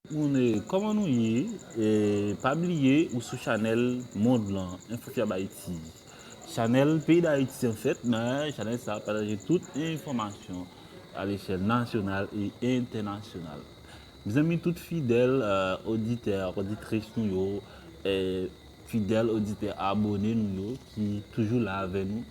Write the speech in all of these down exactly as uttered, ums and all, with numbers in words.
Moun, eh, kòman nou ye? Eh, pa bliye, ou sou chanèl Mond lan, Info Fiab Haïti. Chanèl peyi Dayiti, anfèt, men chanèl sa a pataje tout enfòmasyon a lechèl nasyonal e entènasyonal. Mezanmi, tout fidèl, eh, oditè, oditris nou yo, eh, fidèl oditè abòne nou yo ki toujou la avè nou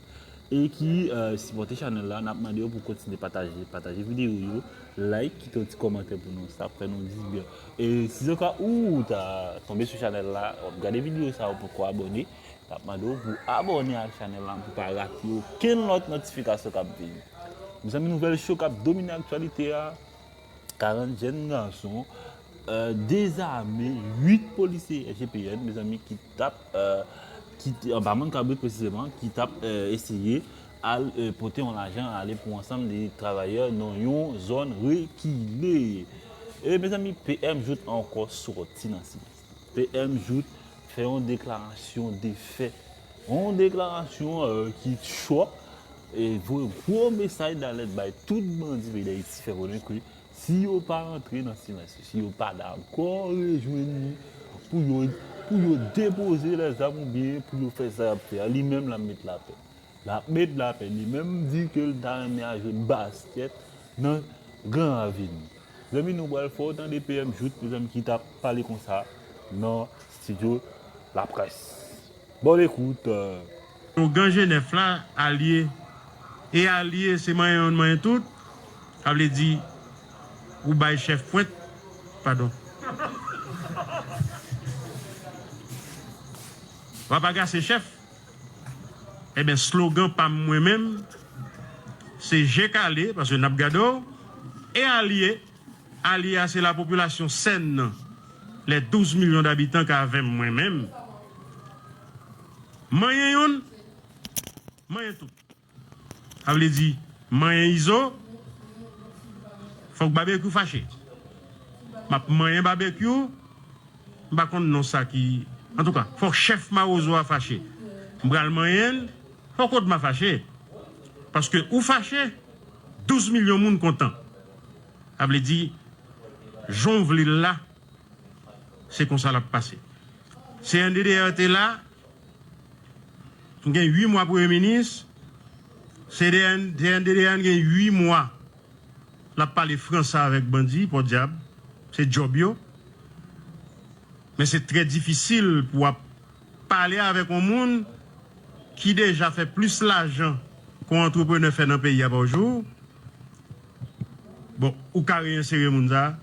e ki, eh, sipòte chanèl la, n ap mande yo pou kontinye pataje, pataje videyo yo, like, kite yon ti kòmantè pou nou. Sa ap fè nou di byen. E si zoka ou ta tonbe sou chanèl la, w ap gade videyo sa, ou poko abòne, n ap mande w pou abòne ak chanèl la pou pa rate okenn lòt notifikasyon k ap vini. Mezanmi, nouvèl cho k ap domine aktyalite a, karant jèn gason, eh, dezame uit polisye S G P N, mezanmi, ki t ap, eh, ki t-, anba Mòn Kabrit presizeman, ki t ap, eh, eseye al, eh, pote yon lajan ale pou ansanm de travayè nan yon zòn rekile. E, mezanmi, P M Jouthe ankò sòti nan silans. P M Jouthe fè yon deklarasyon de fè. Yon deklarasyon, eh, ki chòk e voye gwo mesaj dalèt bay tout bandi peyi Dayiti, fè konnen ke si yo pa rantre nan silans yo, si yo pa dakò rejwenn li pou yo, pou yo depoze lèzam oubyen pou yo fè sa y ap fè a, li menm l ap met lapè. L ap met lapè. Li menm di ke l ta renmen al jwe baskèt nan Gran Ravin. Zanmi, nou pral fè w tande P M Jouthe, mezanmi, ki t ap pale konsa nan estidyo laprès. Bonne écoute. Slogan G nèf la, alye. E alye, se manyen youn, manyen tout. Sa vle di, ou bay chèf pwent. Padon. W ap agase chèf. Ebyen, slogan pa m mwen menm, se je kale, paske n ap gade w, e alye, alye a se lapopilasyon sèn nan, les douze millions d'habitants k avè m mwen menm. Manyen youn, manyen tout. Sa vle di, manyen Izo, fòk Babekyou fache. M ap manyen Babekyou, m pa konn non sa ki, antouka, fòk chèf Mawozo a fache. M pral manyen l, fòk Odma fache. Paske ou fache, douz milyon moun kontan. Sa vle di, jan w vle l la, se konsa l ap pase. C N D D R te la, gen uit mwa premye minis, C N D D R gen uit mwa l ap pale franse avèk bandi, pòdyab, se djòb yo. Men se trè difisil pou w ap pale avèk yon moun ki deja fè plis lajan ke yon antreprenè fè nan peyi a pa jou. Bon, ou ka reyensere moun sa a.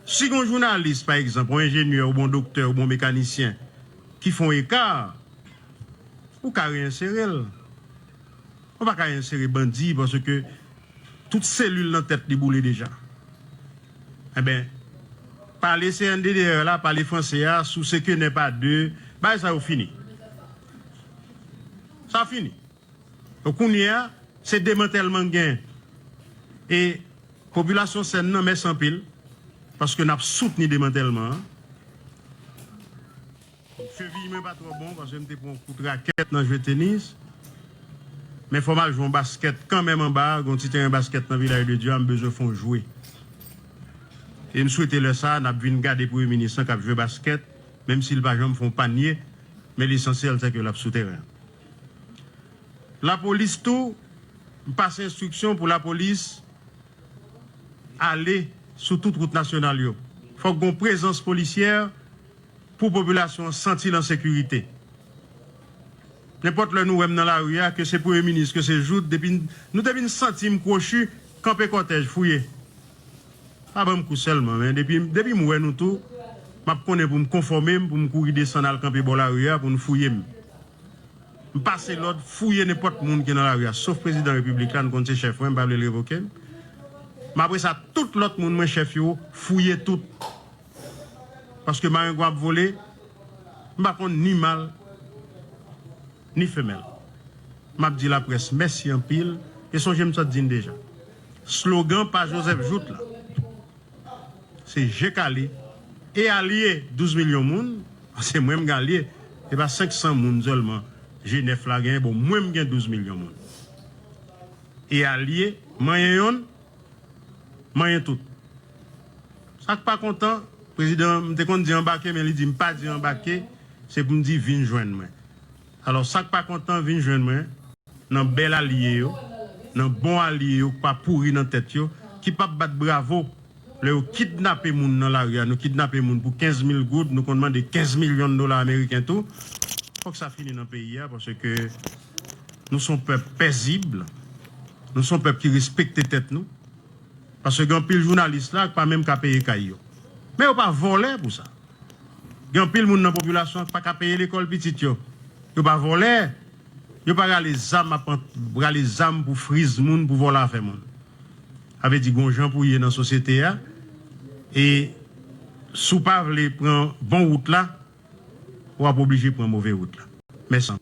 Si gen yon jounalis, pa egzanp, yon enjenyè, oubyen yon doktè, oubyen yon mekanisyen, ki fè yon eka, ou ka reyensere l. Ou pa ka reyensere bandi paske tout selil nan tèt li boule deja. Enben, pale C N D D R la, pale franse a, sou se ke nè pa de, bagay sa yo fini. Sa fini. Donk, kounye a, se demantèlman k gen. E popilasyon sèn nan, mèsi anpil, paske n ap soutni demantèlman an. Cheviy mwen pa twò bon, paske m te pran yon kout rakèt nan jwe tenis. Men fò m al jwe yon baskèt kanmenm anba a, gen yon ti teren baskèt nan Vilaj de Dye a, m bezwen fè yon jwe. E m swete lè sa a, n ap vin gade premye minis lan k ap jwe baskèt, menm si l pa janm fè yon panye, men lesansyèl se ke l ap sou teren an. Lapolis tou, m pase enstriksyon pou lapolis ale sou tout wout nasyonal yo. Fòk gen yon prezans polisyè pou popilasyon an santi l an sekirite. Nenpòt lè nou wè m nan lari a, ke se premye minis, ke se Jouthe, depi n-, nou depi n santi m kwochi, kanpe kòtèj, fouye. Pa ban m kou sèlman, men depi, depi m wè nou tou, m ap konnen pou m konfòme m, pou m kouri desann al kanpe bò lari a pou n fouye m. M pase lòd fouye nenpòt moun ki nan lari a, sof prezidan repiblik la, n konn se chèf mwen, m pa vle l revoke m. Men apre sa, tout lòt moun mwen chèf yo, fouye tout. Paske marengwen ap vole, m pa konn ni mal, ni femèl. M ap di laprès mèsi anpil, e sonje m sot di n deja. Slogan pa Joseph Jouthe la. Se je kale e alye douz milyon moun, se mwen m gen alye, se pa senk san moun sèlman G nèf la genyen, bon, mwen m gen douz milyon moun. E alye, manyen yonn, manyen tout. Sa k pa kontan, prezidan, m te konn di anbake, men li di m pa di anbake, se pou m di vin jwenn mwen. Alò, sa k pa kontan, vin jwenn mwen nan bèl alye yo, nan bon alye yo k pa pouri nan tèt yo, ki p ap bat bravo lè yo kidnape moun nan lari a. Nou kidnape moun pou kenz mil goud, nou konn mande kenz milyon dola ameriken tou. Fòk sa fini nan peyi a, paske nou se yon pèp pezib, nou se yon pèp ki respekte tèt nou. Paske gen anpil jounalis la ki pa menm ka peye kay yo. Men yo pa vòlè pou sa. Gen anpil moun nan popilasyon an ki pa ka peye lekòl pitit yo. Yo pa vòlè. Yo pa rale zam ap ant-, rale zam pou friz moun, pou vòlè afè moun. Sa vle di gon jan pou ye nan sosyete a. E si w pa vle pran bon wout la, w ap oblije pran move wout la. Mèsi.